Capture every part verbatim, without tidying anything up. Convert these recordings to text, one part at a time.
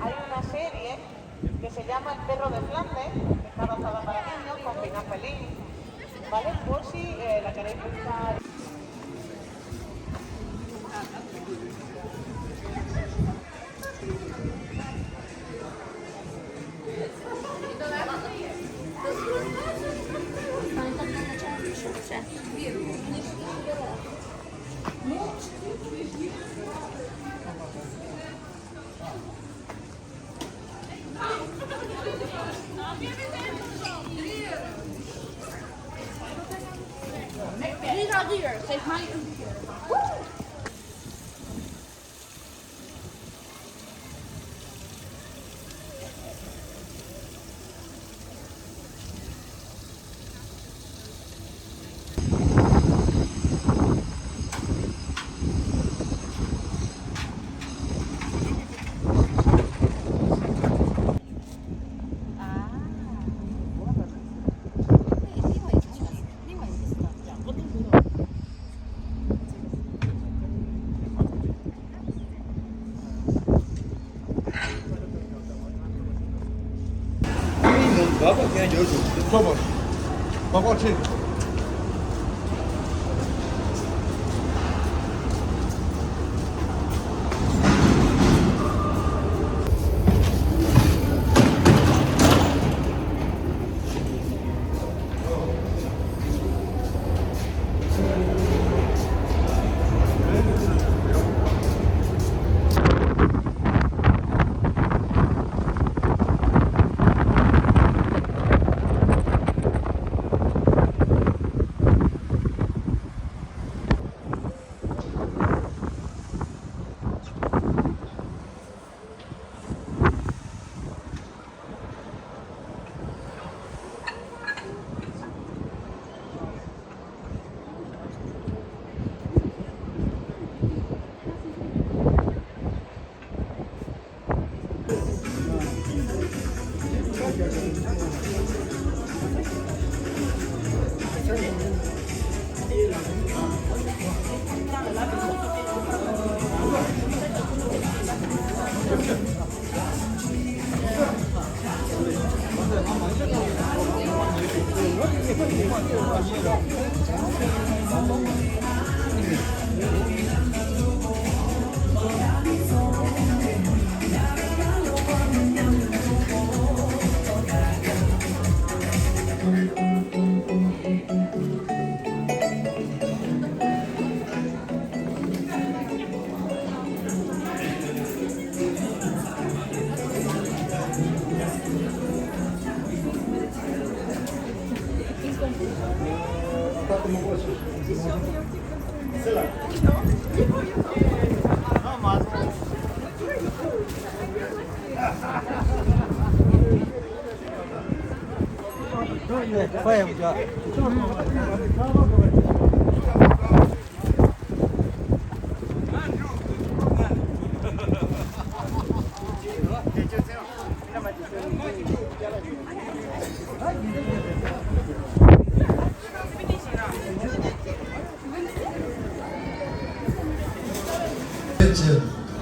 Hay una serie que se llama El perro de Flandes, que está basada para niños, con final feliz, ¿vale? Por si eh, la queréis buscar. These are here. Say hi.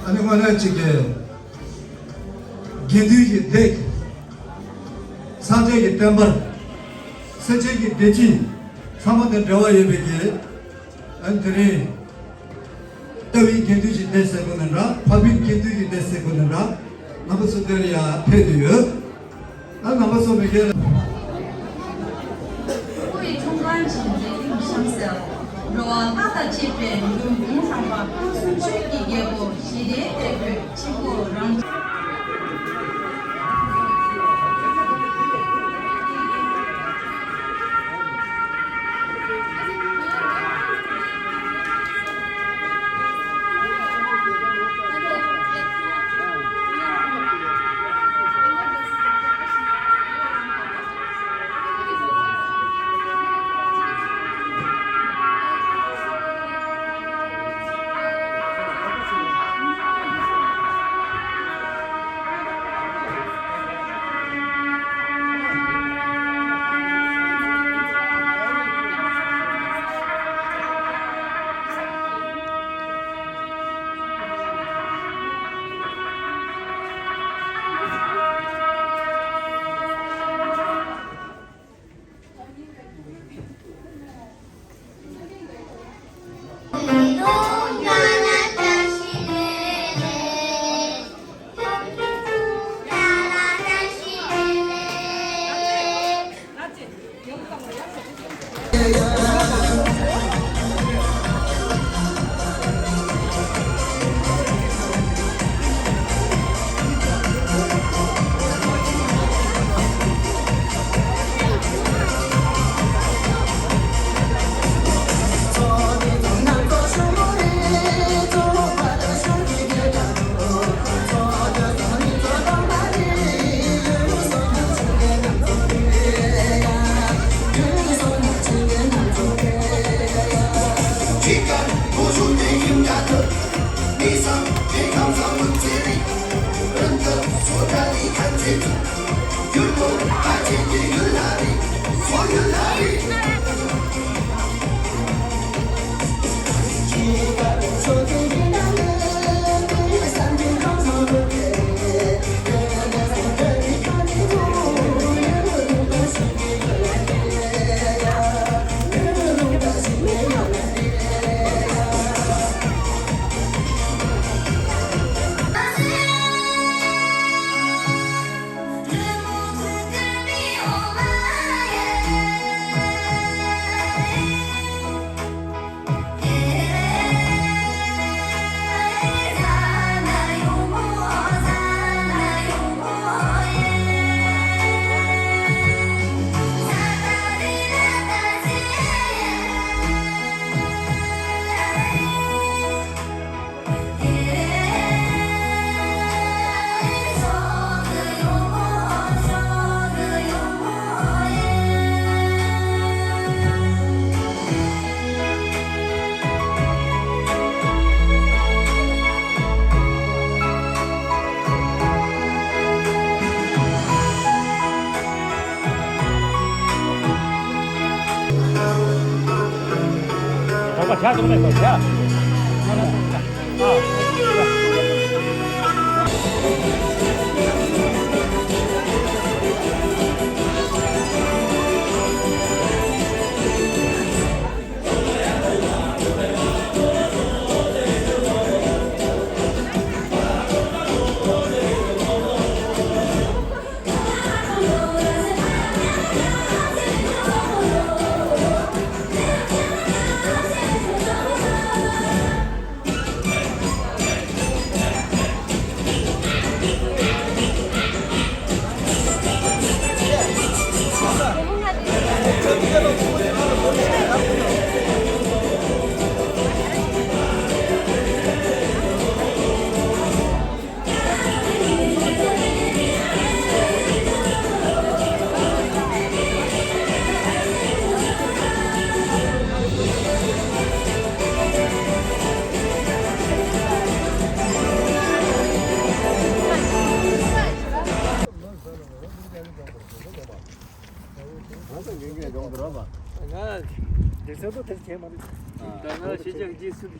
ཨ་ནི་དངོས་གནས་གཅིག་གི་དགེ་འདུན་གྱི་སྡེ། སངས་རྒྱས་ཀྱི་བསྟན་པ། སེམས་ཅན་གྱི་བདེ་སྐྱིད་ཚང་མ་དང་འབྲེལ་བ་ཡོད་པའི་གི། ཨ་ནི་དེ་རིང་། རྟ་བུའི་དགེ་འདུན་གྱི་སྡེ་ཟེར་དགོས་ན་འདྲ། ཕ་བུའི་དགེ་འདུན་གྱི་སྡེ་ཟེར་དགོས་ན་འདྲ། རྣམ་པ་ཚོ་འདིར་ཡང་ཕེབས་བསྡད་ཡོད། ཨ་རྣམ་པ་ཚོ་མི་སྒེར། སྐུ་ཡི་འཁྲུངས་སྐར་བྱུང་རིམ་གཤམ་གསལ། འགྲོ་བ་ལྷ་དང་བཅས་པའི་འབྱུང་ཁུངས་ཚང་པ་སུམ་ཅུ་གི་རྒྱལ་པོ་ཞི་བདེའི་དཔལ་པོས་ཆེན་པོ་རང་ བྱ་གཏོང་མེད་པར་བྱ། ང་ཚོ་འགན་འགན་སྦྱོང་དུ་རོགས་པ། ང་སྡེ་ཚན་པོ་དེར་བྱས་མ་རེད། ད་ང་ཤེས་བྱ་རྗེས་སུ།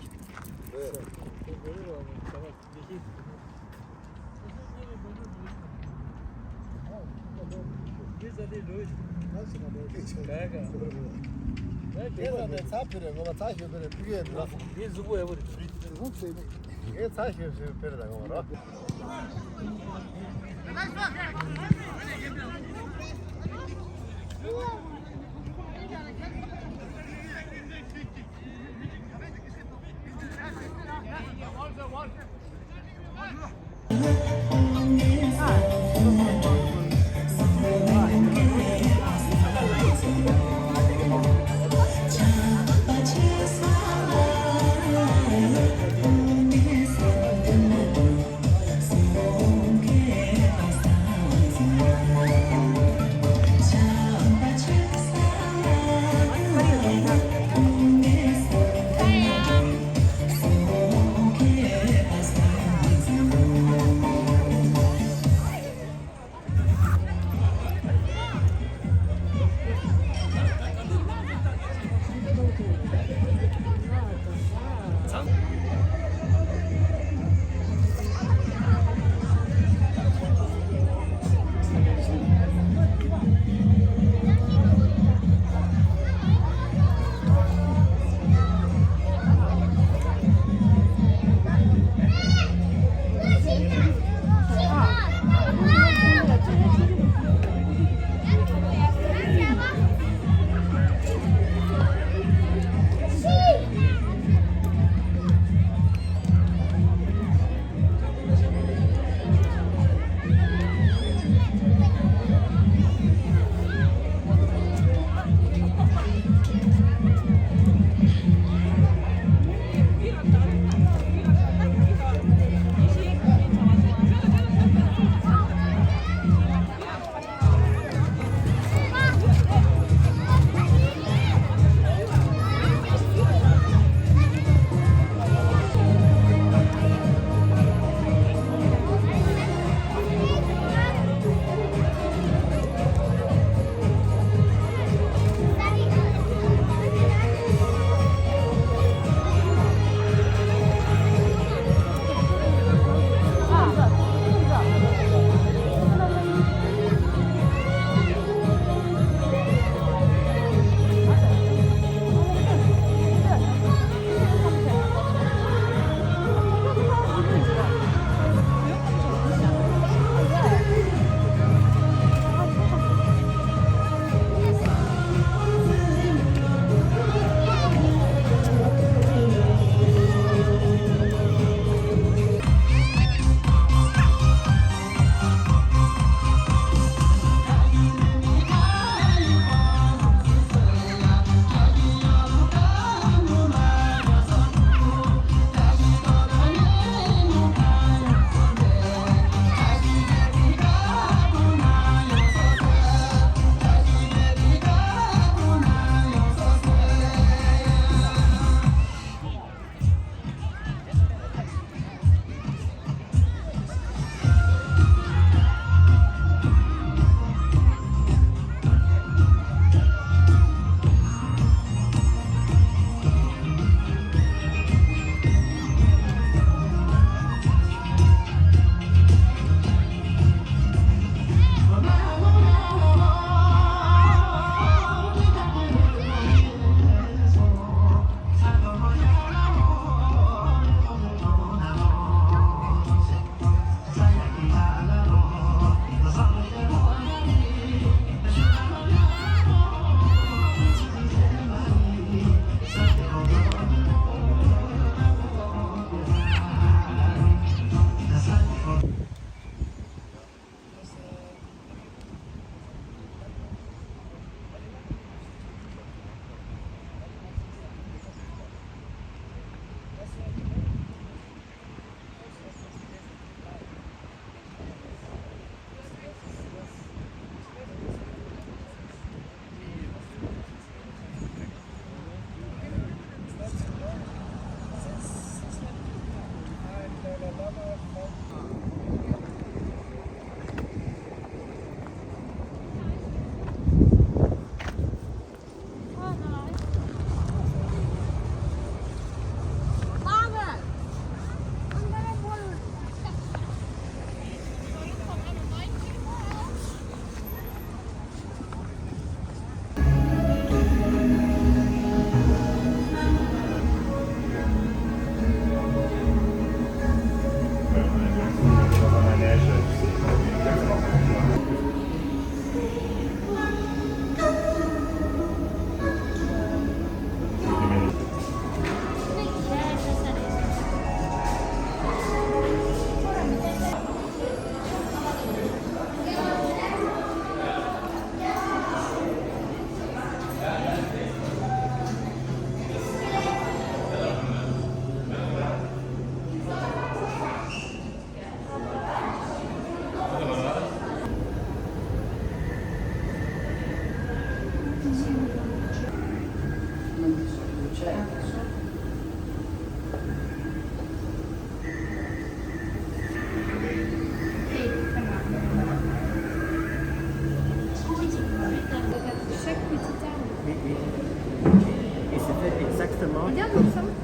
C'était exactement,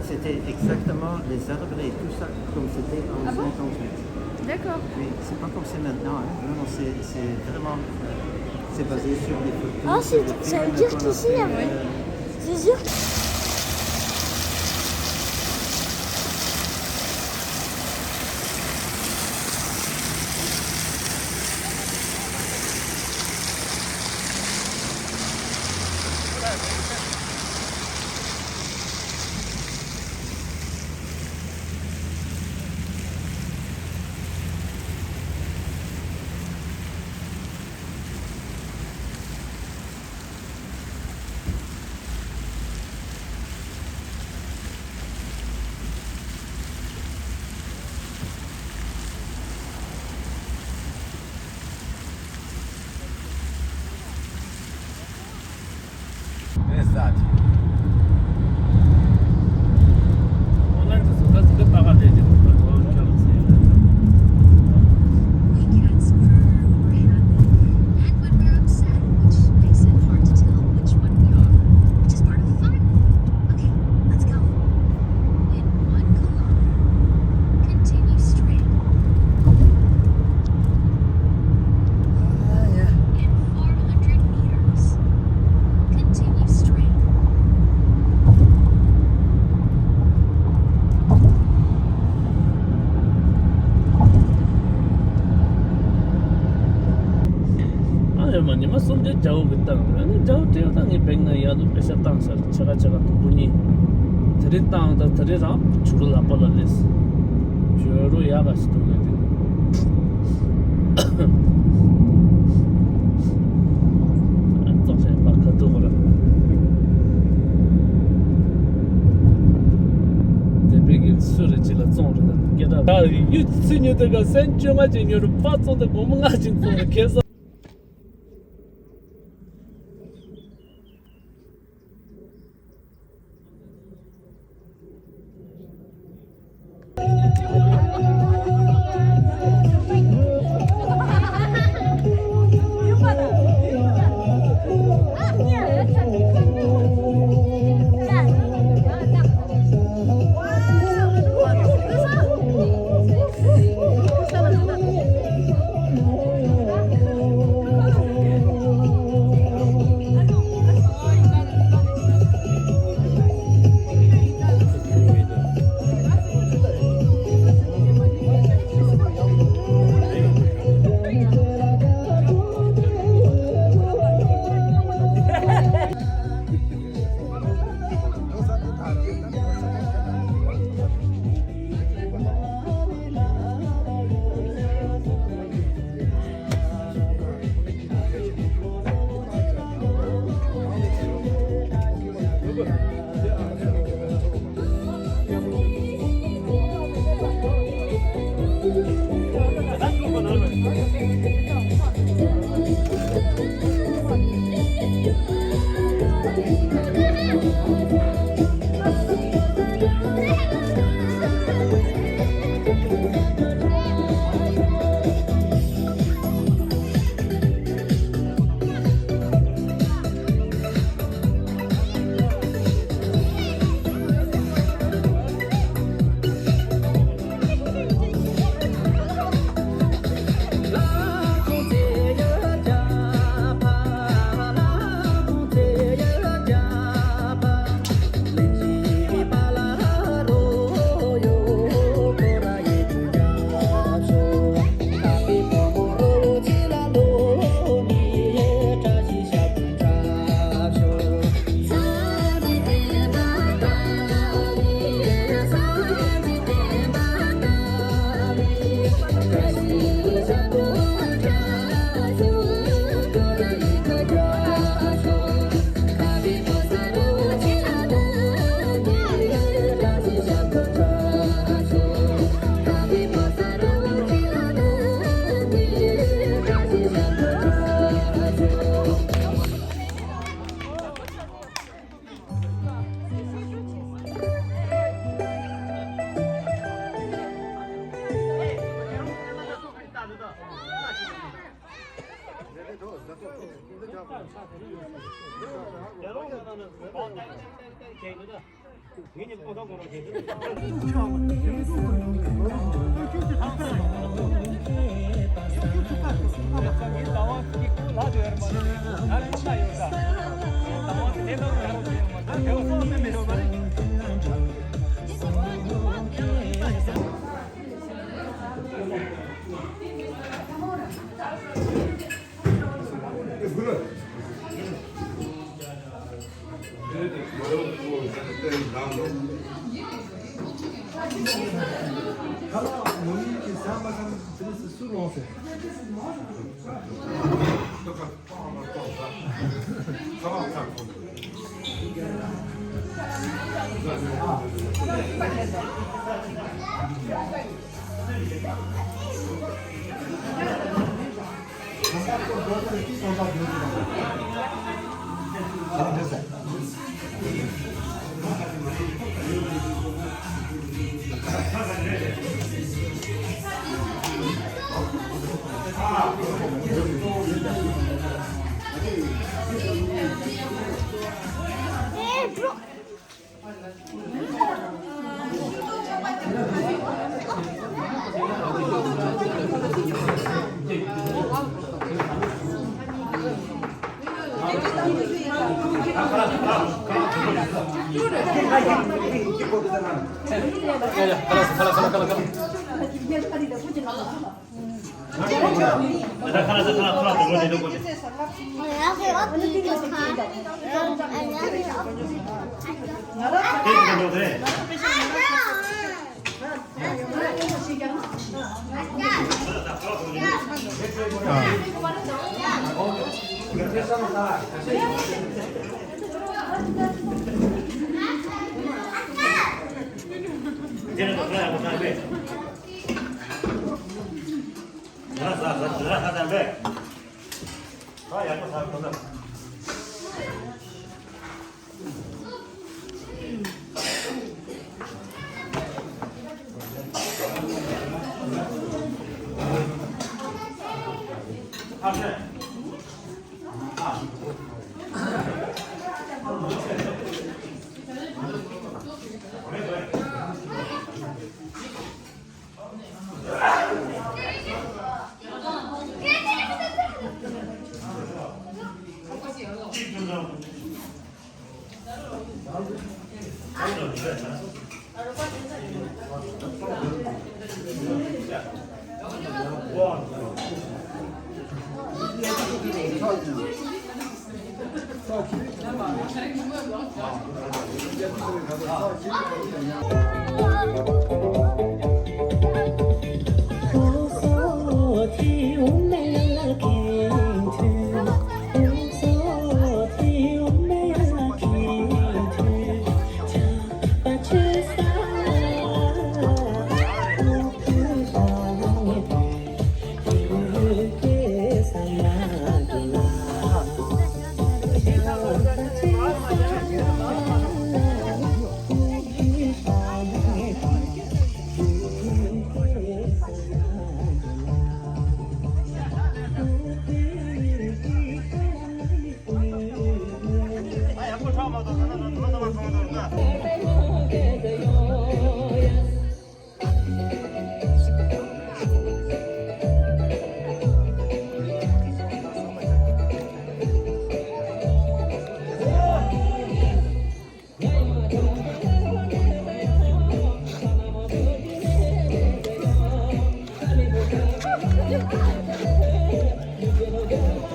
c'était exactement les arbres et tout ça, comme c'était en cinquante-huit. Ah bon ? D'accord. Oui, c'est pas comme c'est maintenant, hein. Non, non, c'est, c'est vraiment, euh, c'est basé sur des photos, ah, sur des films qu'on a fait, euh, c'est sûr. ཨ་ཡོད་མ། ཉི་མ་གསུམ་དེ་རྒྱ་བོ་གི་བཏང་རེད། ཨ་ནི་རྒྱ་བོ་སྤྲེའུ་དང་ངའི་བེང་ན་ཡ་ལུ་པེ་ཤ་བཏང་ས་རེད། ཆ་ག་ཆ་ག་དུམ་བུ་གཉིས། དེ་རིང་བཏང་ད་དེ་རིང་རང་བྱུ་རུ་ལག་པ་ལ་ལས། བྱུ་རུ་ཡག་ག་ཞིག་འདུག་ལས་དེ། ཙོག་བྱས་པ་ཁ་ཐུག་ཁོ་ར། དེ་བེ་གི་སུ་རེ་ཅི་ལ་བཙོང་རེད་ད་སྐད་གྲགས། ཡུ་ཚི་ཉོ་དེ་ག་སེན་བཅོ་ལྔ་ཅིག་ཉོ་རུ་ཕ་བཙོང་དེ་སྒོར་མོ་ལྔ་ཅིག་བཙོང་རུ་ཁེ་ས།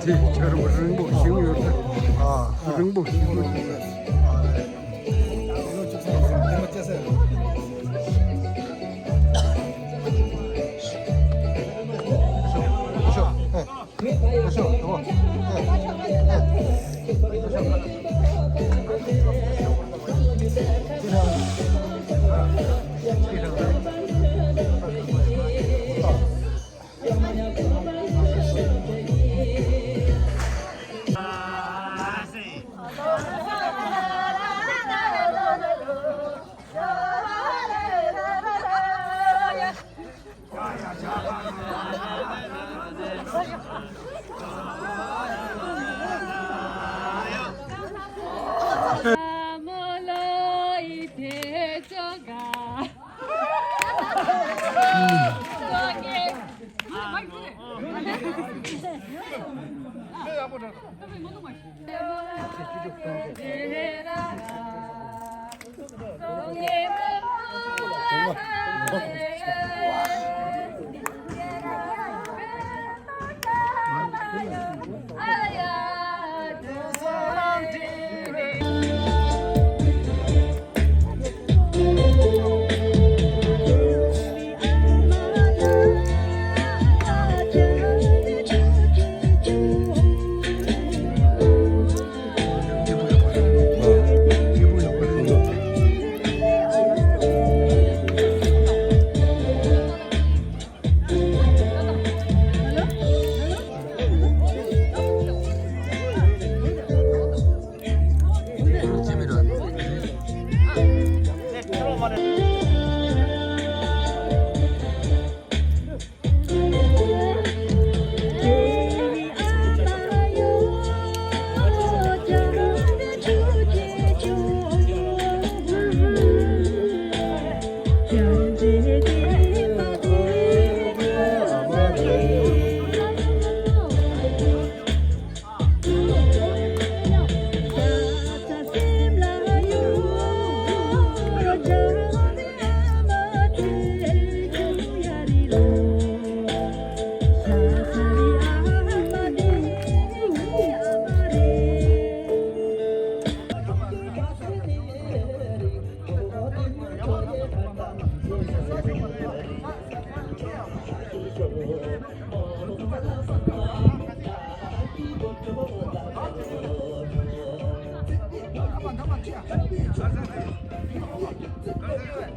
དེ་ཁྱོད་རང་རིང་པོ་ཞིག་ཡོད་ད། ཨ། རིང་པོ་ཞིག་ཡོད་ད།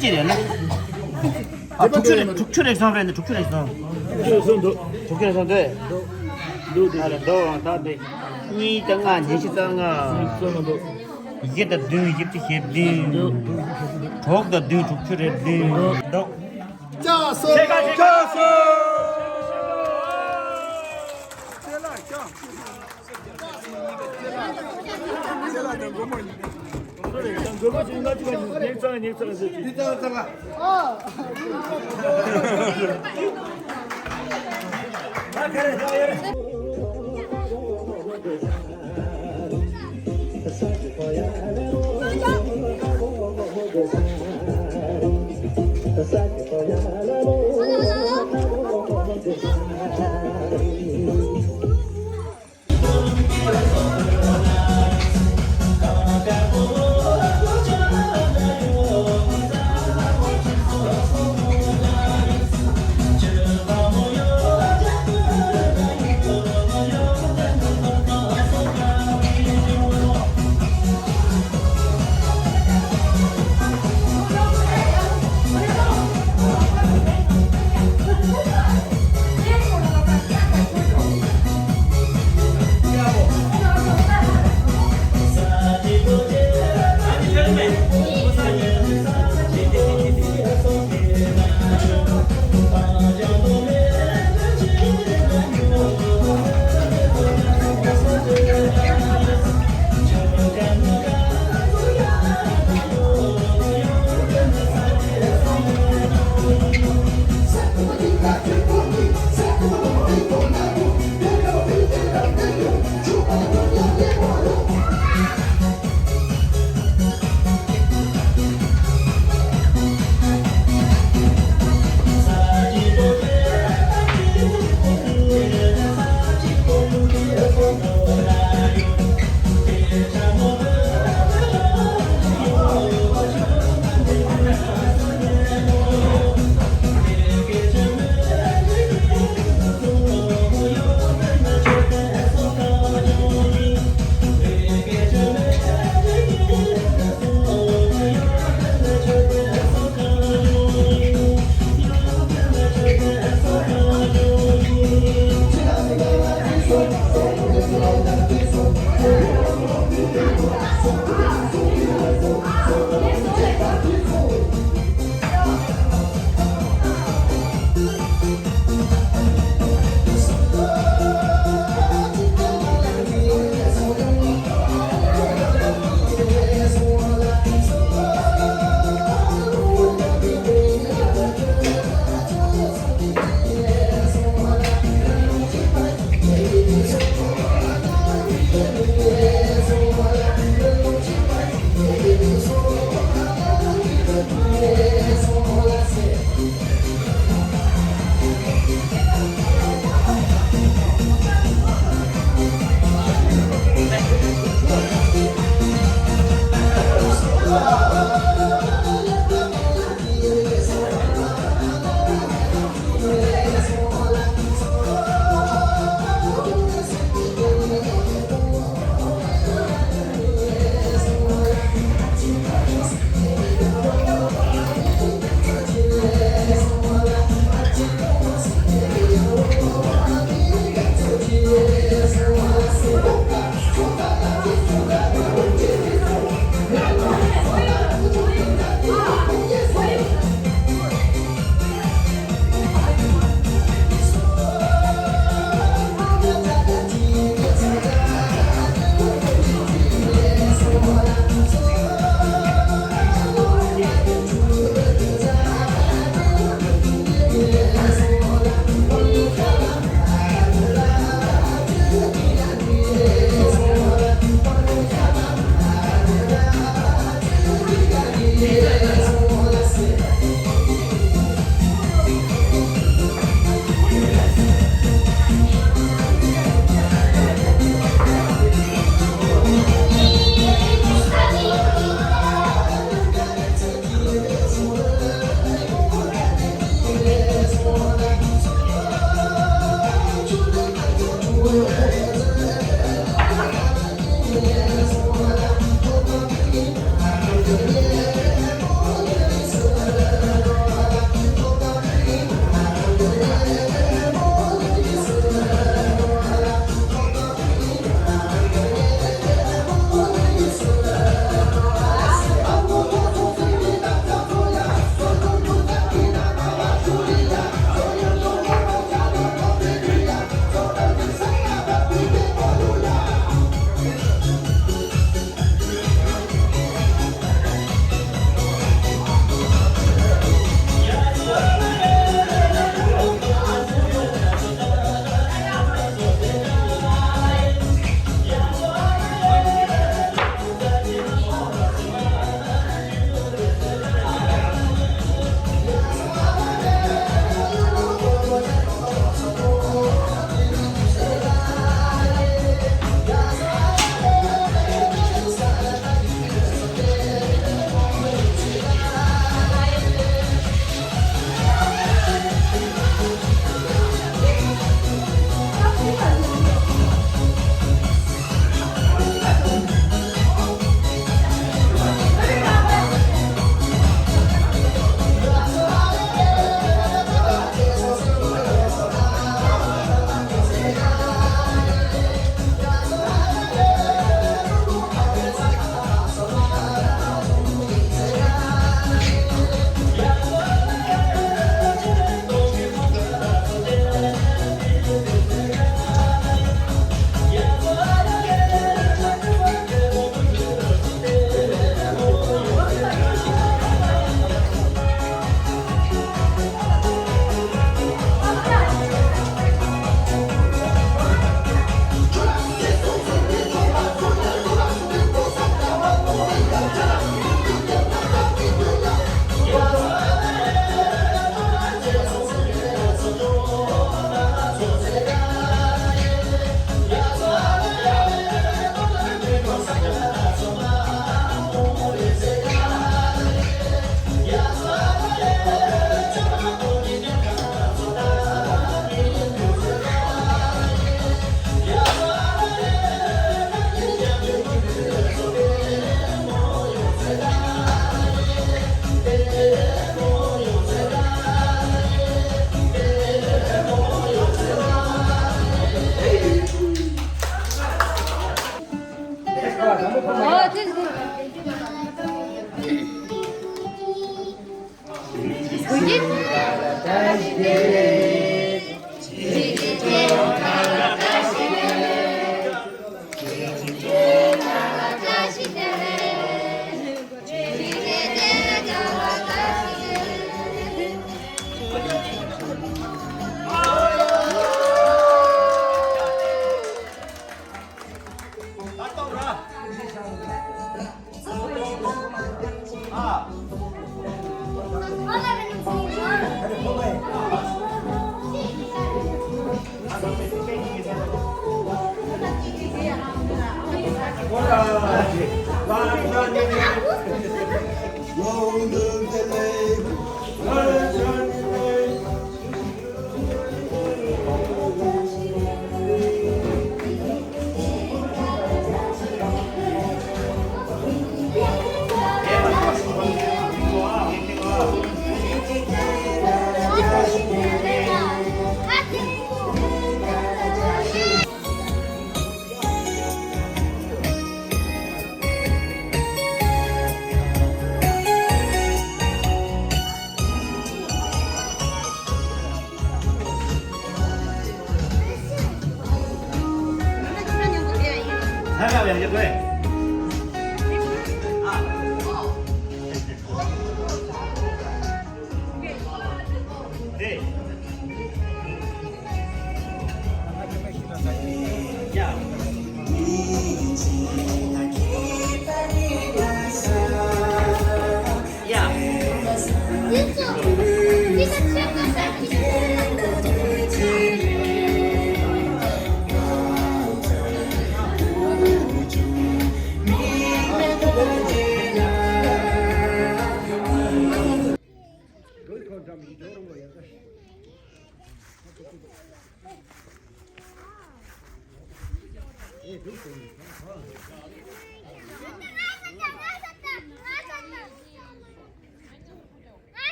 ཅི་རེད་ན། ཨ། དྲུག་ཅུ་རེད། དྲུག་ཅུ་རེད་སོང་རེད་ནི། དྲུག་ཅུ་རེད་སོང་། དྲུག་ཅུ་རེད་སོང་འདུག་དྲུག་ཅུ་རེད་སོང་འདུག་འདུག་ཨ་རེ་འདུག་ད་དེ། གཉིས་དང་ལྔ། ཉི་ཤུ་རྩ་ལྔ། བཞི་དང་བདུན། བཞི་བཅུ་ཞེ་བདུན། དྲུག་དང་བདུན། དྲུག་ཅུ་རེ་བདུན། འདུག་ལྕགས་སོ། ལྕགས་སོ།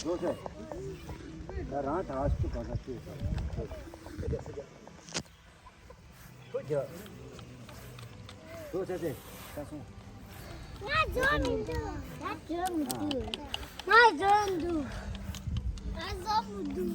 ལོ་ཟེར། ད་རང་ད་ཨ་སུ་གང་ས་ཅི་ཟེར། ལོ་ཟེར་ཟེར། ད་སོང་། ང་འཇོན་མི་འདུག་ང་འཇོན་མི་འདུག་ང་འཇོན་འདུག་ང་འཇོན་མི་འདུག་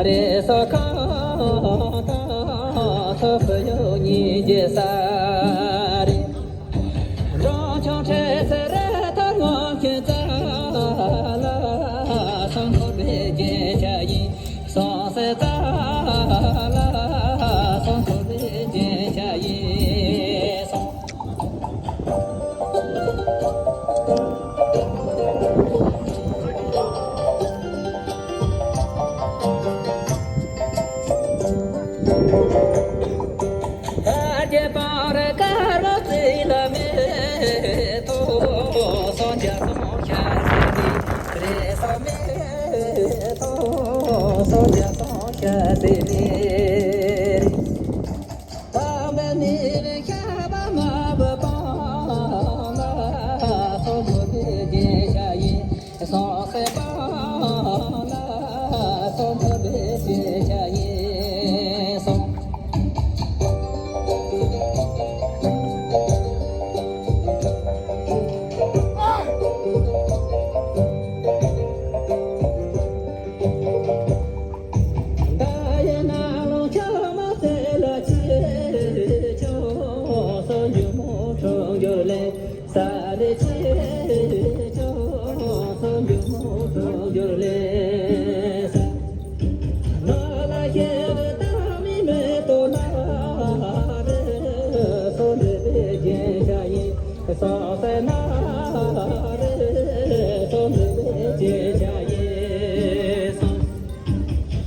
རེ་ས་ཁ་ད་ཚོ་ཕ་ཡོ་ཉི་རྗེ་ས་རེ། འབྲོང་ཆུང་ཁྲེ་ས་རེ་ད་ངོ་ཁྱེད་ཙ་ལ་སོང་ཁོ་བེ་ཅེ་ཆ་ཡིན། སོང་སེ་ཙ་ལ་སོང་ཁོ་བེ་ཅེ་ཆ་ཡིན། སོང་།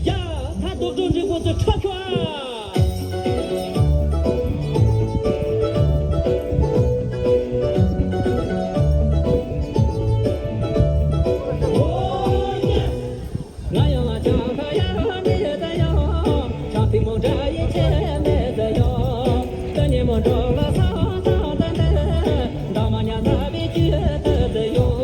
ཡ། ད་རྡོག་རྡོག་འདྲི་པོ་ཚོ་ཁྲབ་ཤོག་ཨ། ང་ཡང་ལ་ཅང་ཁ་ཡ་མེད་ད་ཡང་། ཅང་ཐིག་མོ་འདྲ་ཡི་ཆེ་མེད་ད་ཡང་། ད་ཉེ་མོ་འགྲོ་ལ་སང་སང་ད་འདི། འདང་མ་ཉ་ད་བི་ཅུ་ད་ད་ཡོ།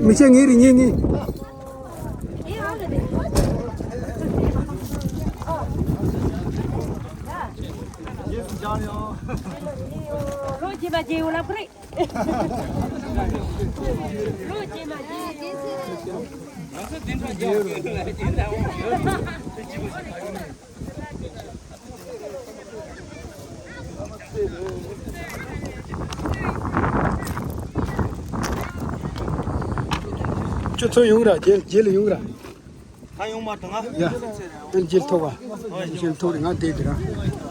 མི་ཆེ་ངེས་རེད་ངེས་ངེས། ལོ་རྗེས་མ་རྗེས་ཡོང་ལབ་དགོས་རེད། ལོ་རྗེས་མ་རྗེས་ཡོང་། ཁྱོད་ཚོ་ཡོང་ར་རྗེས་རྗེས་ལ་ཡོང་ར། ད་ཡོང་མ་ཐུབ་ང་། ཡ། ཨེ་རྗེས་ལ་ཐོག་ག་རྗེས་ལ་ཐོག་རེ་ང་བསྡད་དེ་ར།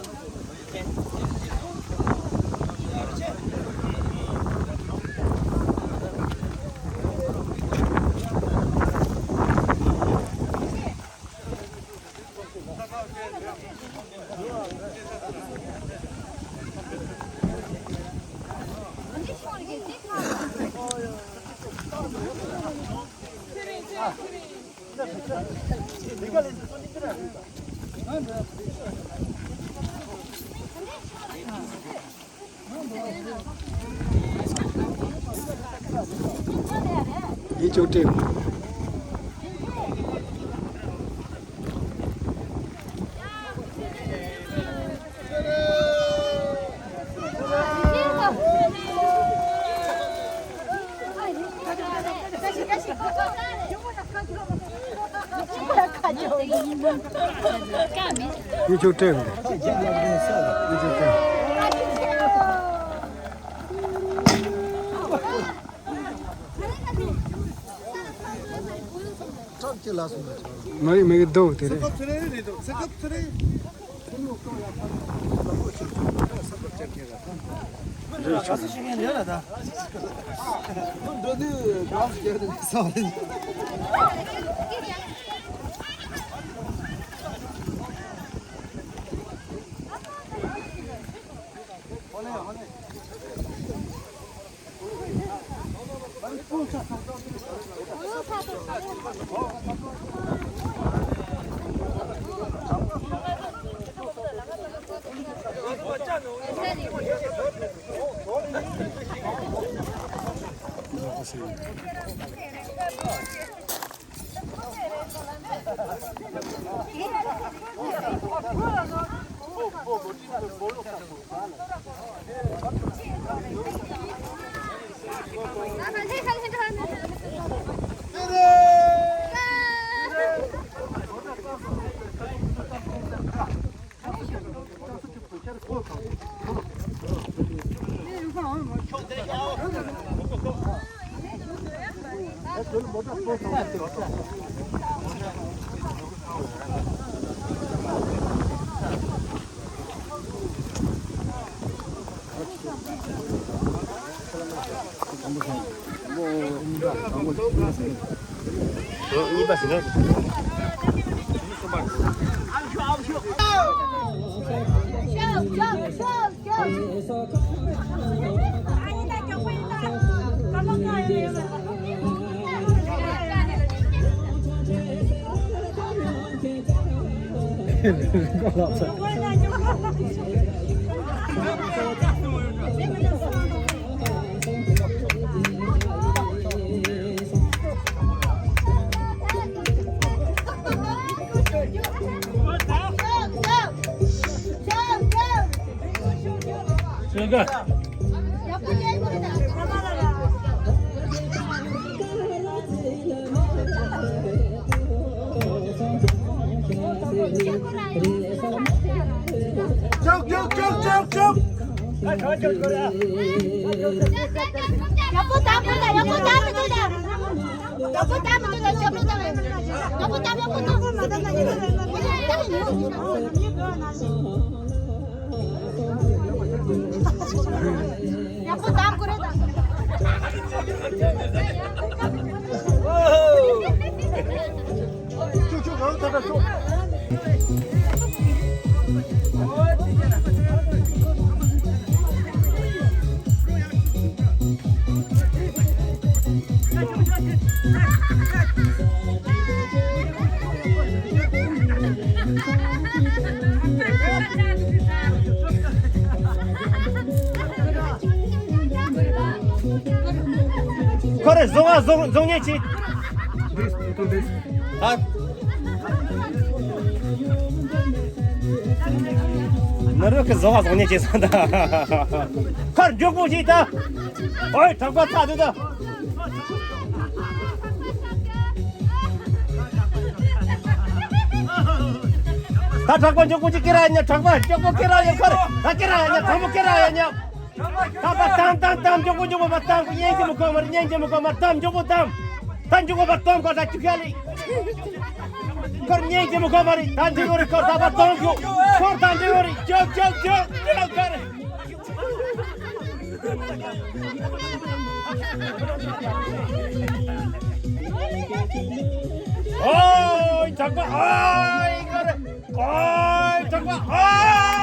ཅོག་སྤྲད། ཡིག་ཆུང་སྤྲད་འདུག་ཡིག་ཆུང་སྤྲད། མ་རིག་མི་གི་རྡོ་དེ་རེད། ཡག་པོ་བཏང་དགོས་ད། ཡག་པོ་བཏང་མི་དགོས་ད། ཡག་པོ་བཏང་མི་དགོས་ད། ཞབས་བྲོ་བཏང་། ཡག་པོ་བཏང་། ཡག་པོ་བཏང་། ཡག་པོ་བཏང་དགོས་རེད་ད། ཁོ་རེ་བཟུང་བ་བཟུང་བཟུང་ཉེན་ཆེ། ཨ། ནོར་བུ་གི་བཟོ་བ་བཟང་ཉེ་བྱེད་སོང་ད། ཁར་མགྱོགས་པོ་ཞིག་ད། ཨོའི་གྲགས་པ་ཚ་དུ་ད། ད་གྲགས་པ་མགྱོགས་པོ་ཅིག་ཀི་ར་ཉ། གྲགས་པ་མགྱོགས་པོ་ཀི་ར་ཉ། ཁར་ད་ཀི་ར་ཉ། གྲགས་པོ་ཀི་ར་ཉ། ད་པ་དམ་དམ་དམ། མགྱོགས་པོ་མགྱོགས་པོ་པ་དམ། ཉན་གྱི་མི་ཁོ་མ་རེད། ཉན་གྱི་མི་ཁོ་མ་རེད། དམ། མགྱོགས་པོ་དམ། ད་མགྱོགས་པོ་པ་དམ་ཁོ་ད་ཅི་ཁ་ལི། ཁར་ཉན་གྱི་མི་ཁོ་མ་རེད། ད་འདི་གོ་རེད། ཁར་ད་པ་དམ་མགྱོགས། ཁར་ད་འདི་གོ་རེད། མགྱོགས་མགྱོགས་མགྱོགས་མགྱོགས་ཁར། ཨོའི་གྲགས་པ་ཨོའི་ཁར། ཨོའི་གྲགས་པ་ཨོའི།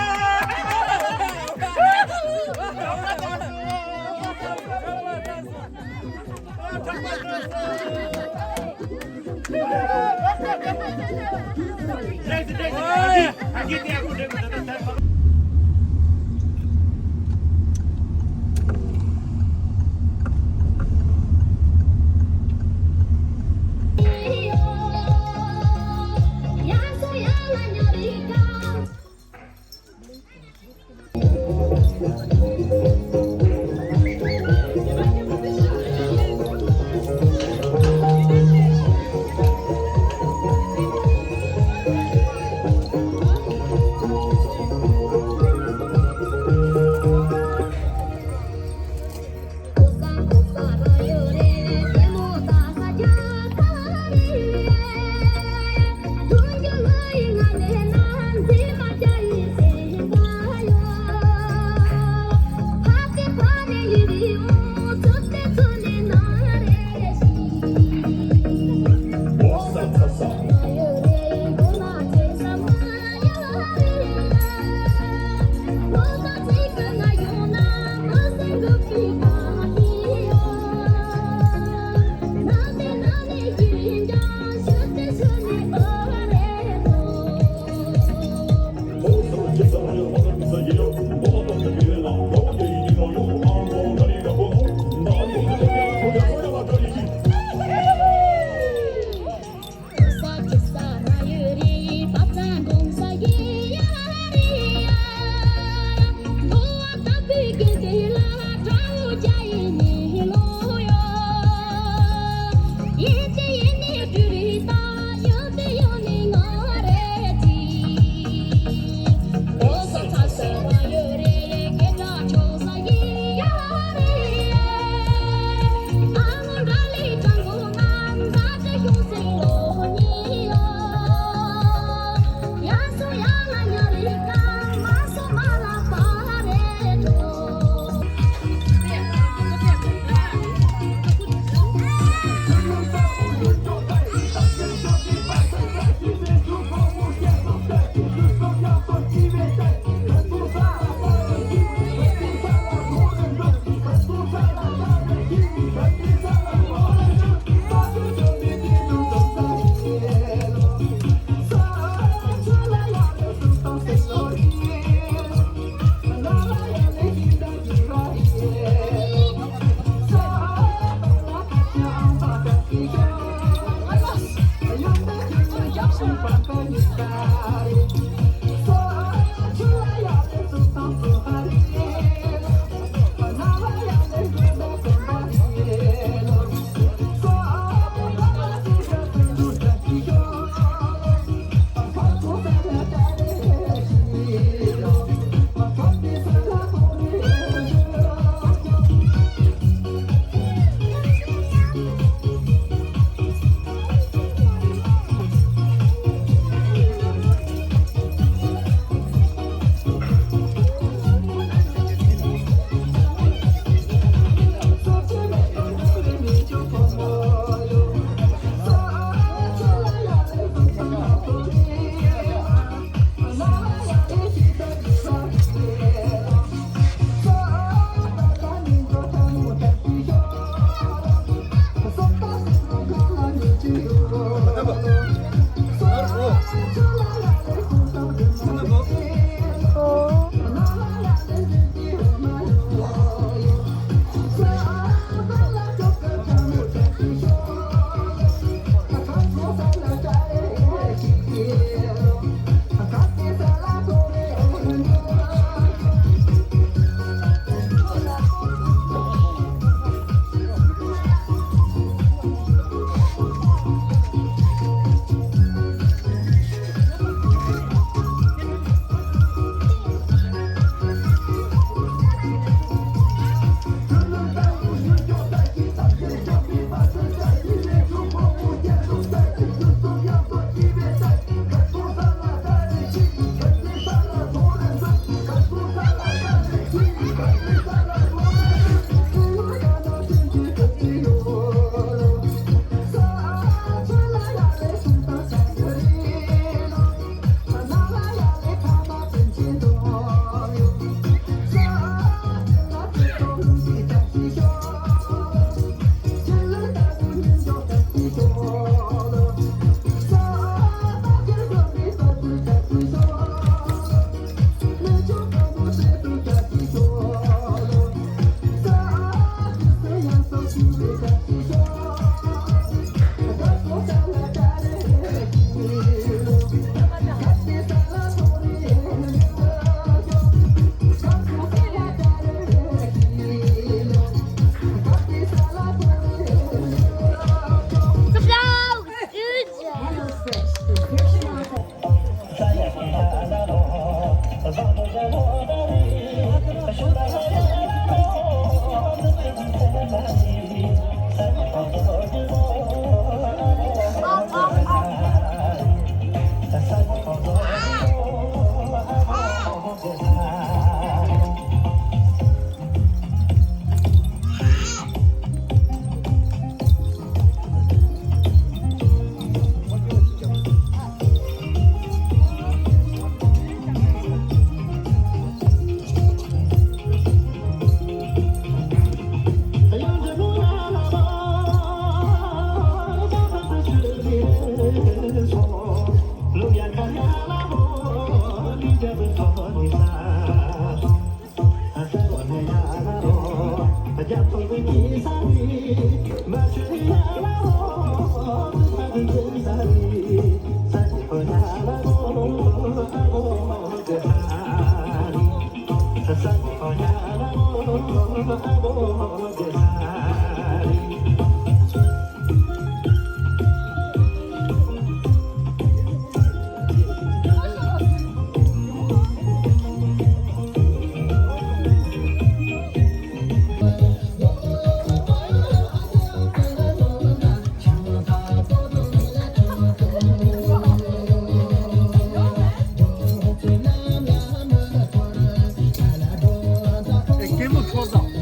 ཨེ། སྐྱིད་མོ་ཤོར་དང་།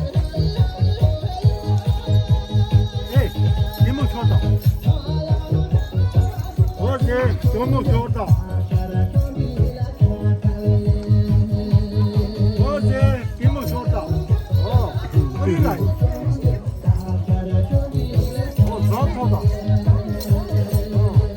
ཨེ། སྐྱིད་མོ་ཤོར་དང་། འོ་ཟེ། སྐྱིད་མོ་ཤོར་དང་། འོ་ཟེ། སྐྱིད་མོ་ཤོར་དང་། ཨོ། ཨོ་ལི་ལ། ཨོ་ཟ་ཐོག་དང་། ཨོ།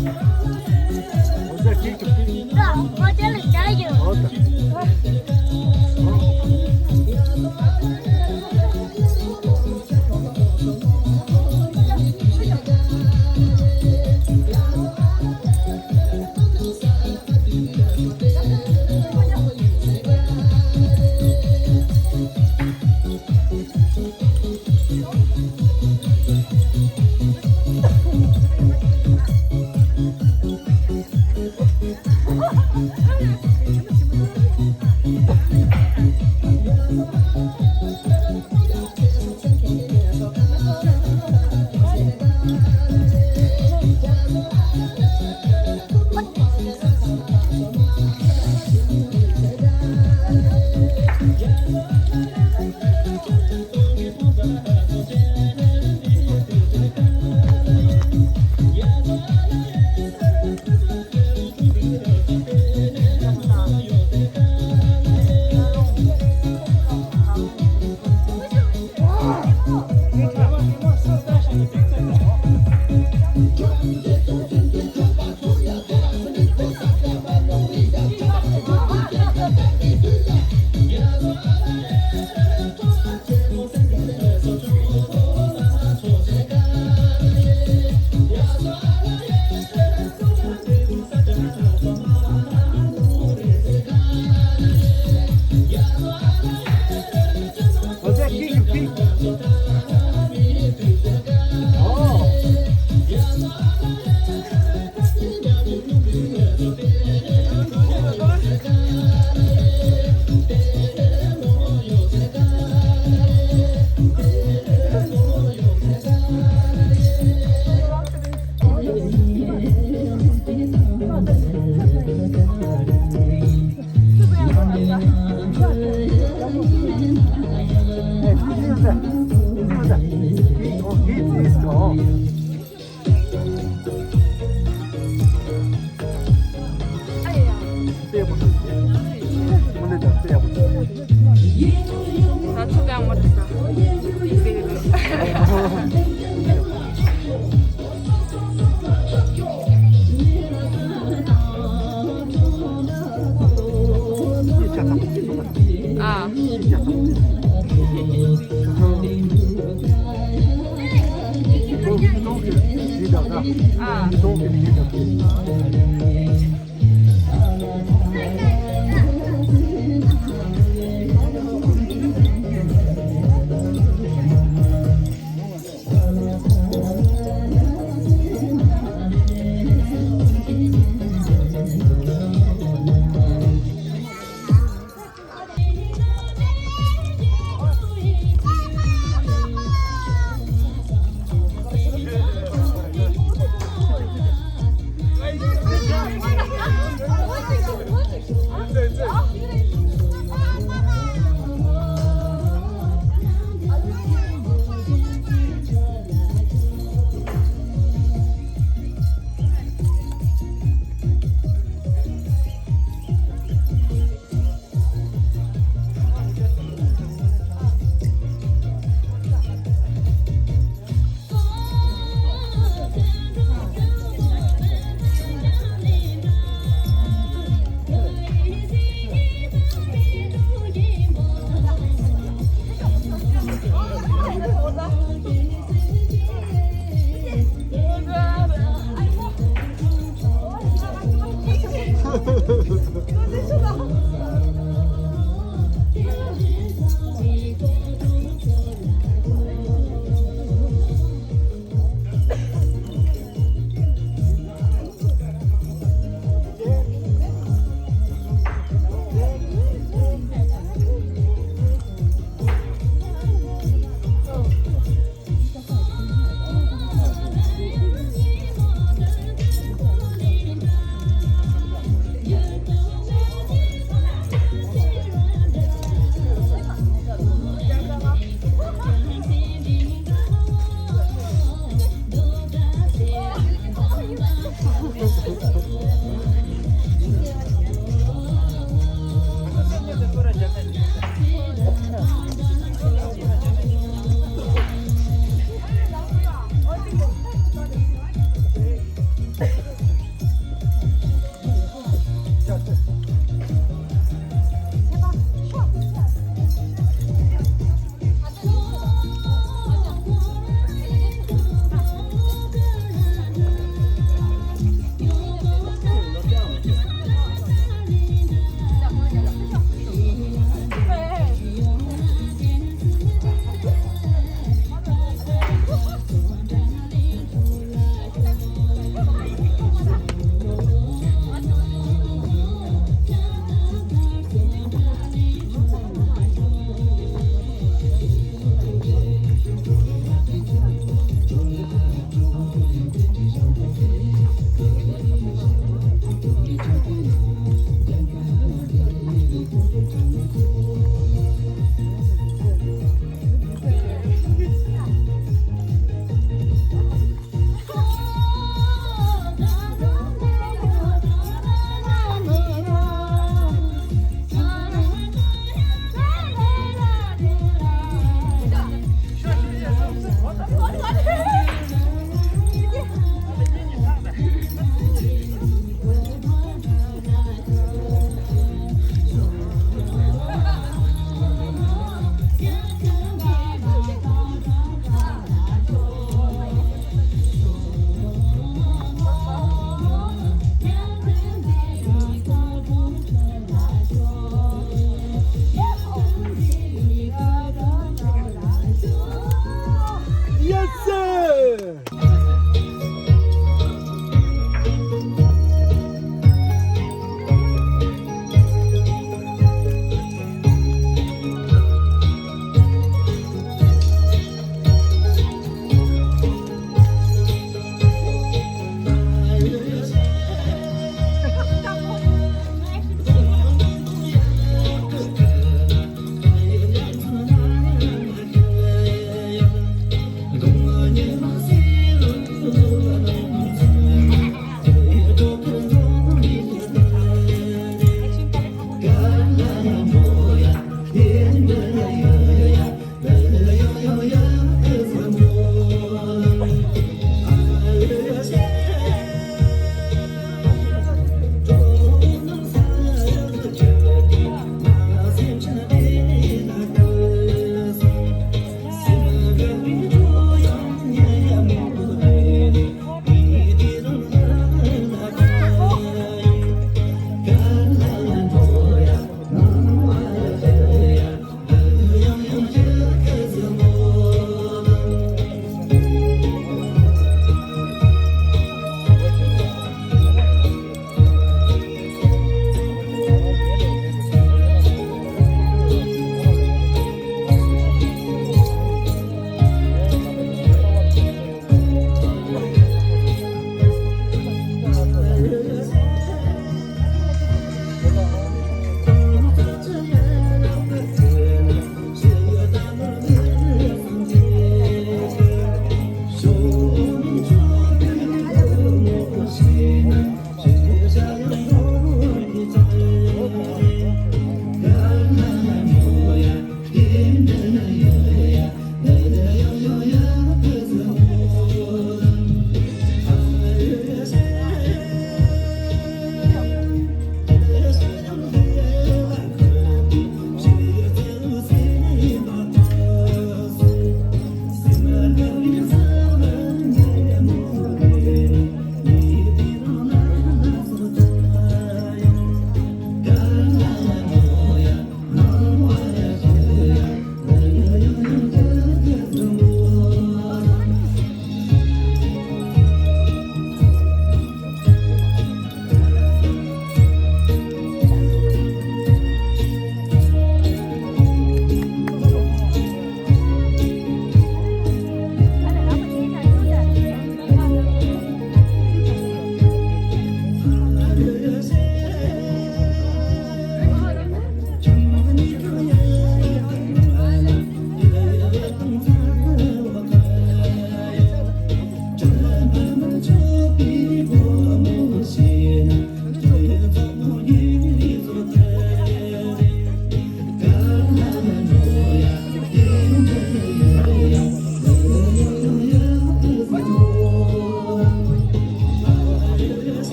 ཨོ་ད་ཅིག་ཅིག་ཅིག་ཨོ་ད།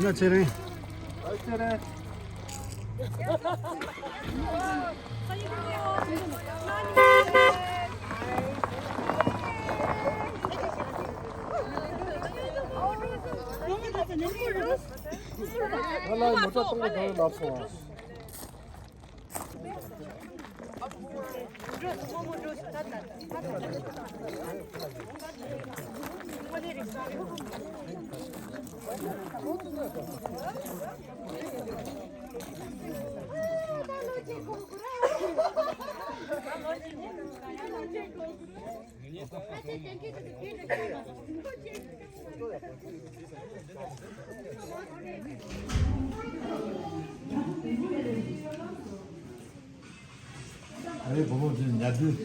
ང་ཚེ་རིང་། ང་ལ་མོ་ཊ་གཏོང་བ་དང་ལབ་སོང་། ཨ་རེ་བུ་མོ་དེ་ཉལ་དུས།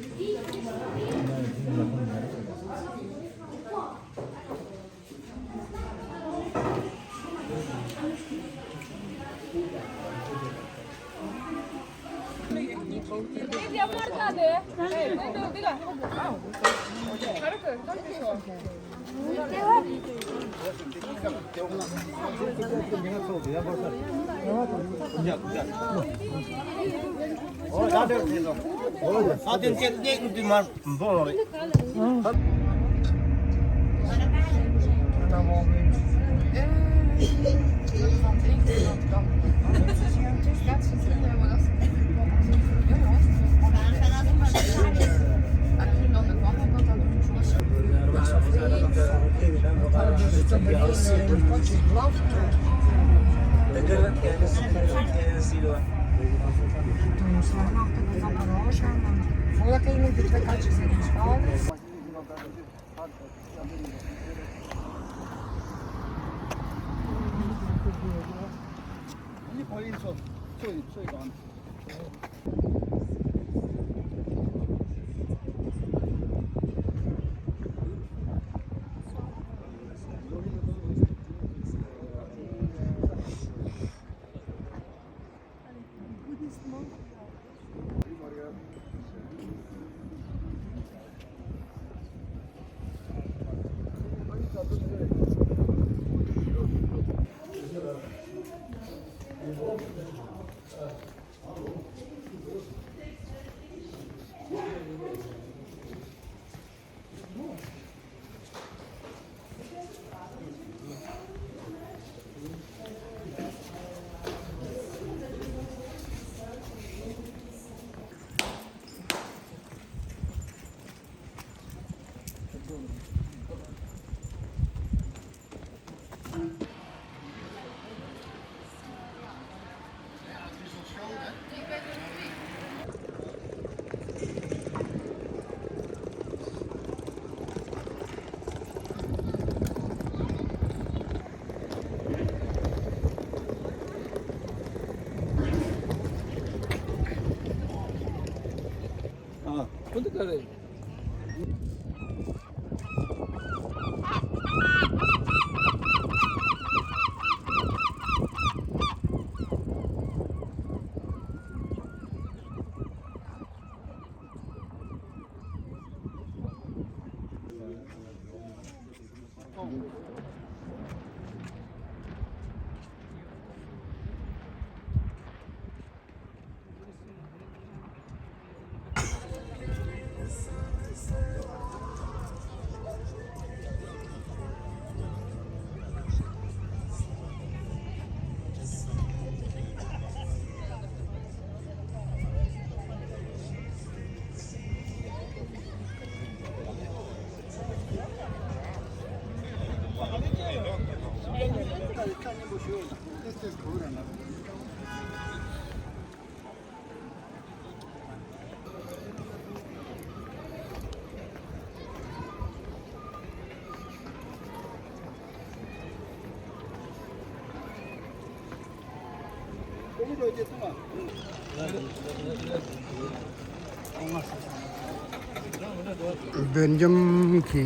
སྦེལ་ཇམ་གྱི་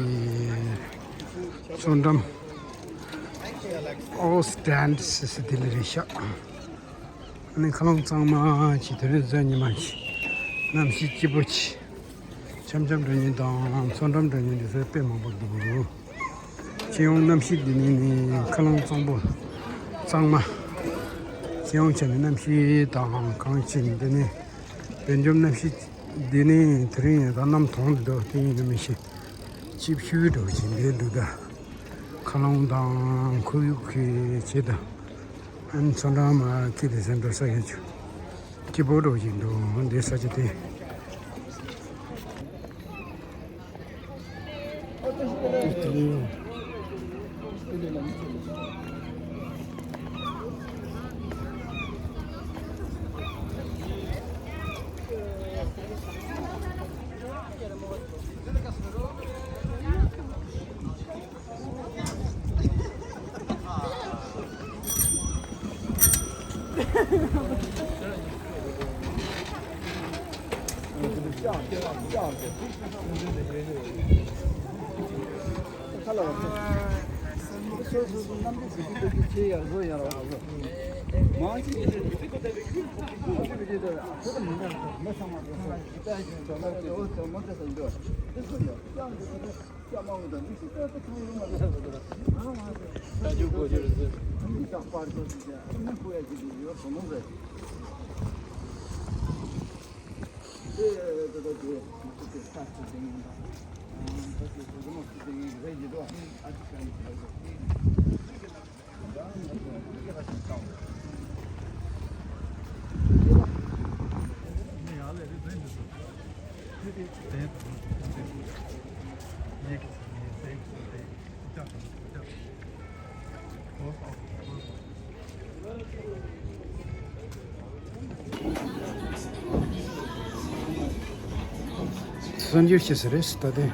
མཚོ་འགྲམ་ཨོ་སི་ཊན་ཟེར་ས་དེ་ལ་རེད་ཤག་ཨ་ནི་མཁའ་རླུང་གཙང་མ་ཅིག་དེ་རིང་གཟའ་ཉི་མ་ཅིག་གནམ་གཤིས་སྐྱིད་པོ་ཅིག་འཆམ་འཆམ་འགྲོ་མཁན་དང་མཚོ་འགྲམ་འགྲོ་མཁན་དེ་ཚོ་དཔེ་མང་པོ་འདུག་སྤྱི་ཡོངས་གནམ་གཤིས་འདི་ནི་ནི་མཁའ་རླུང་གཙང་པོ་གཙང་མ། སྤྱི་ཡོངས་བྱས་ནས་གནམ་གཤིས་དང་གངས་ཅན་འདི་ནི་བོད་ལྗོངས་གནམ་གཤིས་འདི་ནི་དེ་རིང་ཡང་ད་གནམ་དྭངས་འདུག་དེ་ཡིན་ན་མི་ཤེས། ཅིབ་ཤུལ་འགྲོ་བཞིན་འདི་འདུག་ད་མཁའ་རླུང་དང་ཁོར་ཡུག་གི་ཆེད་དུ་ཨན་མཚོ་འགྲམ་མ་ཁི་དེ་ཚན་འགྲོ་ས་ཡོད་ཆུ། སྐྱིད་པོ་འགྲོ་བཞིན་འདུག་འདི་ས་ཆ་དེ། གསར་འགྱུར་ཞིག་ཟེར་རེད་ད་དེ།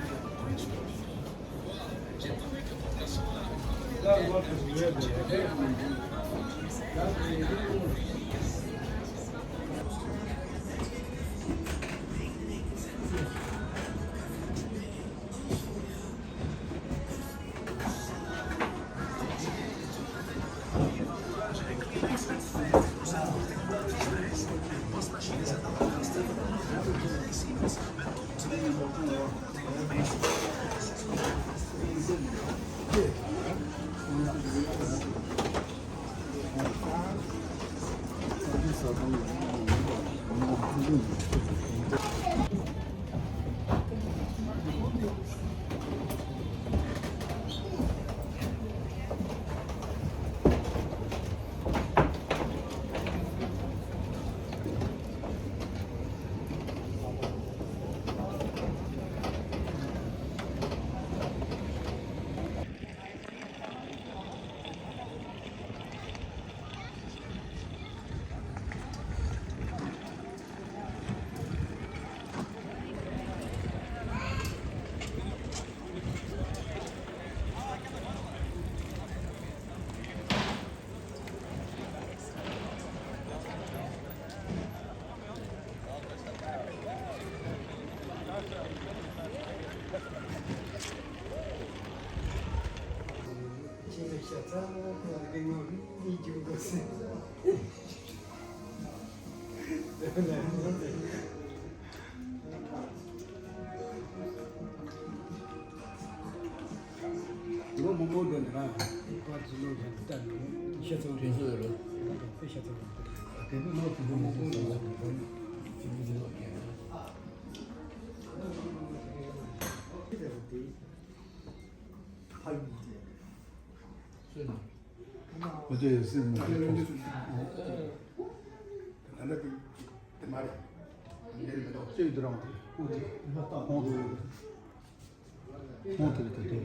ལོ་མང་པོ་འདི་འདྲ་བ་ཅི་ལོ་ཡང་ལྟ་ནས་ཤ་ཚ་དྲན་གསོ་ཡོད་རེད། དཔེ་ཤ་ཚ་རེད། དེ་ཚོ་ལོ་དེ་ཚོ་མང་པོ་འདི་འདྲ་བ་ཅི་ལོ་ཡང་། ཕ་ཡུལ་དེ། ཁོ་ཚོས་སྲིད་མི་ཁྲོམ། ད་ལྟ་དེ་དེ་མ་རེད། འདིར་མི་འདུག་ཅིག་འདི་རང་དེ་ཁོང་དེ་ཁོང་དེ་ཁོང་དེ་དེ་དེ།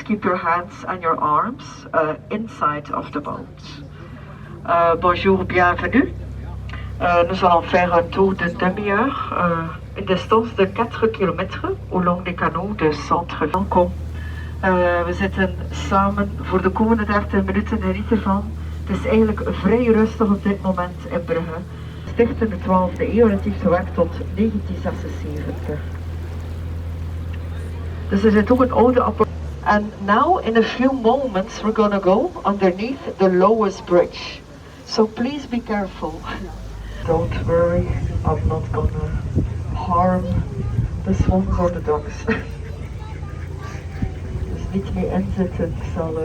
Keep your hands and your arms uh, inside of the boat. Euh, bonjour, bienvenue. Euh, nous allons faire un tour d'une demi-heure, euh, une distance de quatre kilomètres au long des canaux de Centreville. Welkom. Eh, we zitten samen voor de komende dertig minuten, geniet ervan. Het is eigenlijk vrij rustig op dit moment in Brugge. Gesticht in de twaalfde eeuw en het heeft gewerkt tot negentien zesenzeventig. Dus er zit ook een oude appel. And now, in a few moments, we're gonna go underneath the lowest bridge. So please be careful. Don't worry, I'm not gonna harm the swans or the ducks. Dus niet mee inzetten, ik zal, eh,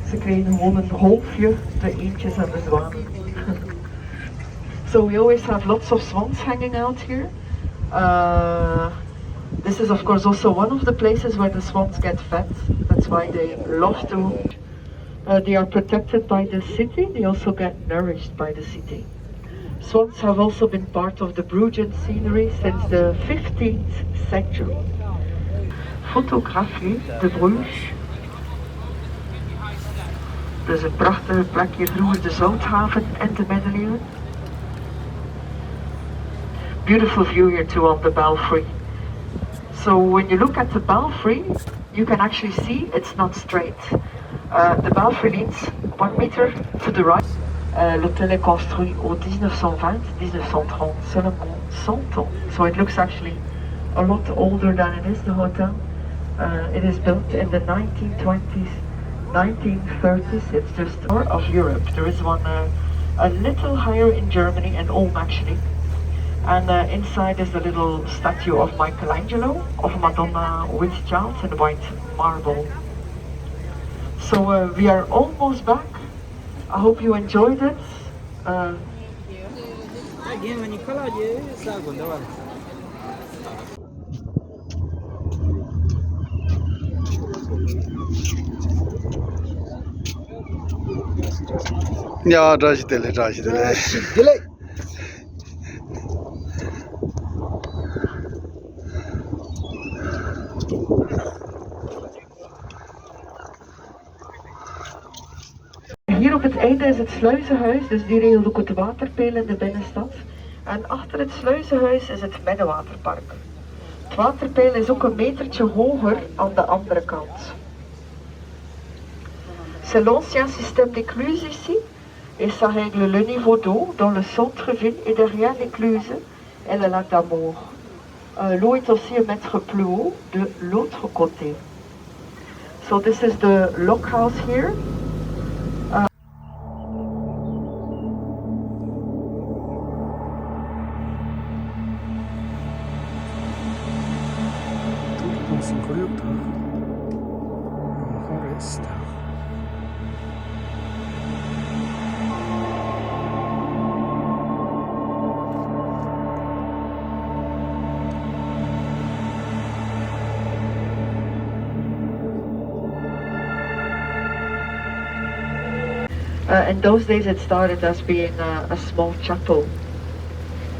ze krijgen gewoon een golfje, de eendjes en de zwanen. So we always have lots of swans hanging out here. Uh, this is of course also one of the places where the swans get fed. That's why they love to. Uh, they are protected by the city. They also get nourished by the city. Swans have also been part of the Bruges scenery since the fifteenth century. Fotografie de Bruges. Dus een prachtige plek hier, vroeger de zouthaven in de middeleeuwen. Beautiful view here too on the belfry. So when you look at the belfry, you can actually see it's not straight. Uh, the belfry leans one meter to the right. Uh, l'hôtel est construit au dix-neuf cent vingt, dix-neuf cent trente, seulement cent ans. So it looks actually a lot older than it is, the hotel. Uh, it is built in the nineteen twenties, nineteen thirties. It's just of Europe. There is one uh, a little higher in Germany, in Ulm actually. And uh, inside is the little statue of Michelangelo, of Madonna with child in white marble. So uh, we are almost back. I hope you enjoyed it. Uh, ཡ། བཀྲ་ཤིས་བདེ་ལེགས། བཀྲ་ཤིས་བདེ་ལེགས། བཀྲ་ཤིས་བདེ་ལེགས། Hier op het einde is het sluizenhuis, dus die regelt ook het waterpeil in de binnenstad. En achter het sluizenhuis is het middenwaterpark. Het waterpeil is ook een metertje hoger aan de andere kant. C'est l'ancien système d'écluse ici, et ça règle le niveau d'eau dans le centre-ville et derrière l'écluse et le lac d'Amour. Euh, l'eau est aussi un mètre plus haut de l'autre côté. So this is the lock house here. Uh, Тут у нас инкурил, да. Ага, рез, да. Uh, in those days, it started as being a, a small chapel.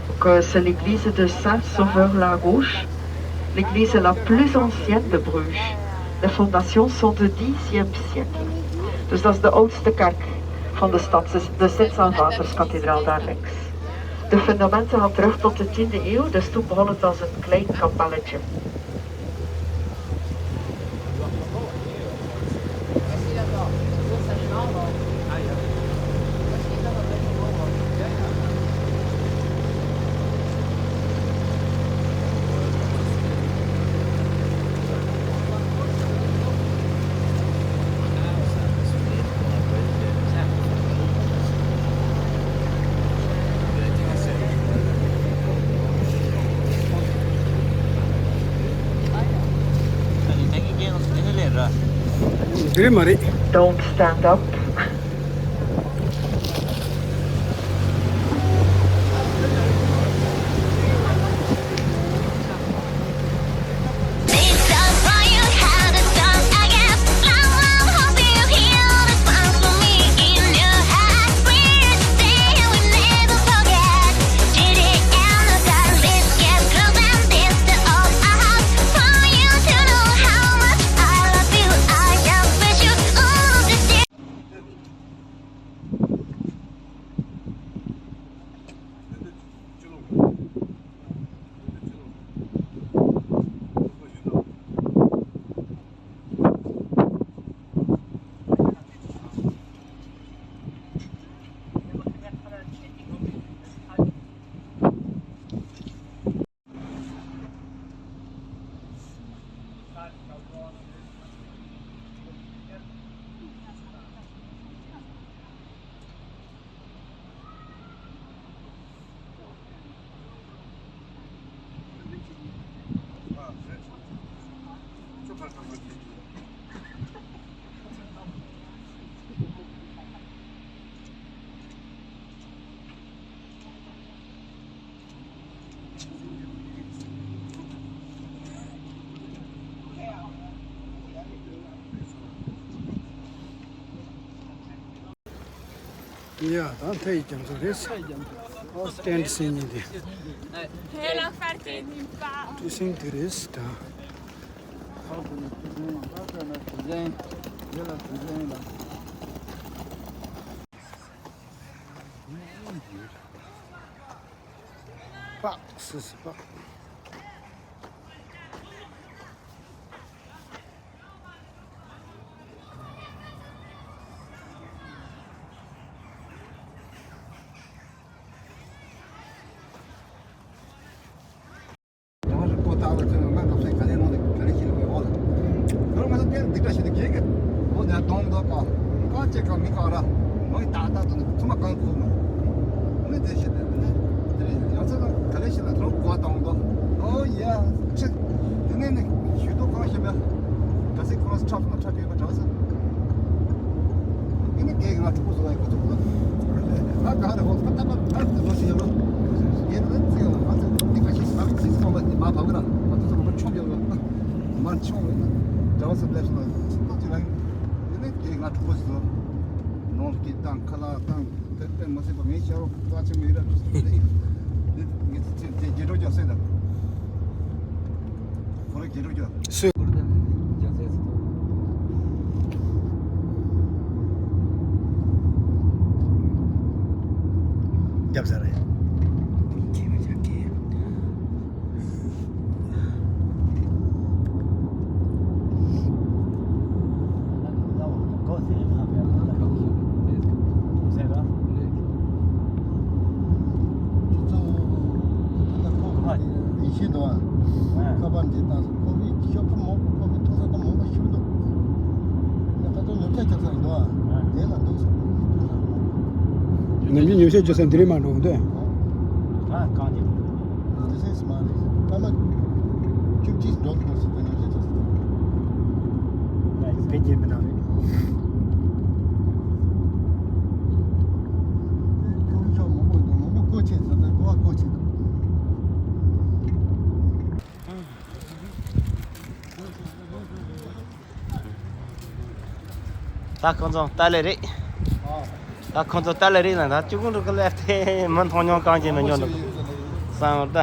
Donc, euh, c'est l'église de Saint-Sauveur-la-Rouge, l'église la plus ancienne de Bruges. De fondations sont du dixième siècle. Dus dat is de oudste kerk van de stad, de Sint-Salvatorskathedraal daar links. De fundamenten gaan terug tot de tiende eeuw, dus toen begon het als een klein kapelletje. འདི་རེད་མ་རེད། Don't stand up. ཡ། ད་མཐའ་ཡི་རྒྱ་མཚོ་རེད། ཨོ་སི་ཊེན་ཌི་སེ་ཉིན་དེ། དེ་ལ་ཕར་སྐྱེས་ནི་པ། ཊི་སིང་དེ་རེད་ད། པགས་སི་སི་པགས། རེ་བ་རེ་པོ་ཏཱ་ལ་ཅི་ང་ནགས་ཚལ་ག་ལེ་ནང་ནས་ག་ལེ་ཞིག་ལ་བའི་འོག་ལ། ནོར་ང་ཚོ་གཏན་སྡིག་འདྲ་ཞིག་ཏུ་གེ་གེ་འོ་ནས་གཏོང་འདོད་པ། ཀ་ཅེ་ཀ་མི་ཀ་ར། ནོ་ཡི་ཏག་ཏག་ཏུ་ནི་ཐུ་མ་གང་ཁུག་ནོ། ནི་དེ་ཞིག་དེ་ནི་དེ་རེད། ཡང་ཚ་ལ་ག་ལེ་ཞིག་ལ་ཐོ་གོ་གཏོང་འདོད། ཨོ་ཡ་ཆི། དེ་ནས་ནི་ཞུ་དོ་གང་ཞིག་མེད། ག་སི་ཁོ་ར་སི་ཁྲག་ཁོ་ན་ཁྲག་གེ་མ་གྲགས་སི། ཨེ་ནི་རྒན་ང་ཕྲུ་གུ་བཟོ་བའི་ཁོ་ཚོ་ཁོ་ཚོ། ཨ་ག་རེ་ཧོ་ཁ་ཏ་པ་ཨ་ཏི་ལོ་ཞིག་ཡོད་ལོ། རྒན་ལ་ཚིག་ལ་ང་ཚོ་འདི་ག་ཞིག་ཟ་ཚིག་སོང་བ་འདི་མ་བབ་གི་ར། ང་ཚོ་ཚོ་ཁོ་ཆོམ་ཡོད་ལོ། མ་ཆོམ་ཡོད་ན་འདྲ་བ་སི་ལེབ་སོང་ཚིག་ཏོ་ཅི་ལ་ཡིན། ཨེ་ནི་རྒན་ང་ཕྲུ་གུ་བཟོ། ནོར་སྐྱིད་དང་ཁ་ལག་དང་དེ་དེ་མ་སྲིད་པ་ངའི་ཤ་རོགས་རྩ་ཆེན་པོ་ཡིན་ར་འདུག་ཟེར་ནས། འདི་ངས་ཚེ་ཚེ་རྒྱལ་གྲོགས་ཀྱང་གསོས་དང་། ཁོ་རང་རྒྱལ་གྲོགས་ཀྱང་། སུས། རྒྱབ་ས་རེད། ཁྱེད་མི་ཆགས་ཀྱི། ནམ་རྒྱུན་ཉོ་ཆ་རྒྱག་ས་འདི་རེད་མ་འགྲོ་འདོད། ཨ། གང་ཡིན། འདི་སེམས་སུ་མ་རེད། ཨ་མ། བཅུ་གཅིག་འགྲོ་དགོས་ཟེར་དེ་ནས་རེད་ཚོད། ཕལ་སྐྱེས་མི་དང་རེད། ཁོ་ཚོ་མང་པོ་འདུག་ནོར་བུ་བཀོལ་ཆེ་ཟེར་ཏེ་གོ་བ་བཀོལ་ཆེ་འདུག་ད་ཁོང་ཚོ་ཏཱ་ལའི་རེད། ཨ། ད་ཁོང་ཚོ་ལྟ་ལེ་རེད་ན་ད་ཅུ་གུ་འགྲོ་གི་ལེབ་ཏེ་མི་མཐོང་མྱོང་གང་ཅི་མི་མྱོང་འདུག་བསམ་ད།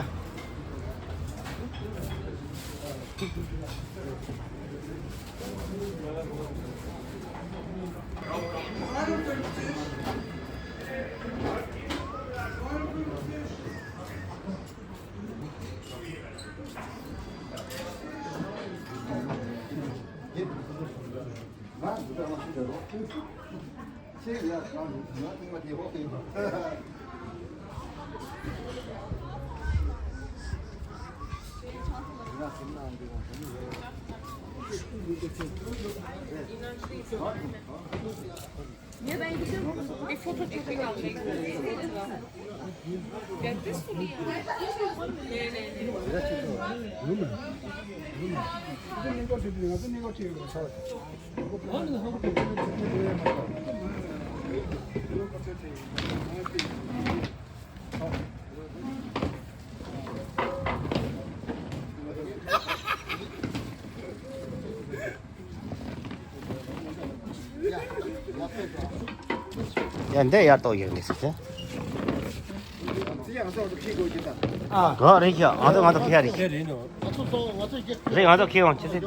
ཡ་འདི་ཡར་གཏོགས་ཡོད་འདི་ཟེར་ཏེ། ཨ། ག་རེད་ཤག་ང་ཚོ་ང་ཚོ་ཁེ་རེད། རེད་ང་ཚོ་ཁེ་འོང་ཆེ་ཚེ།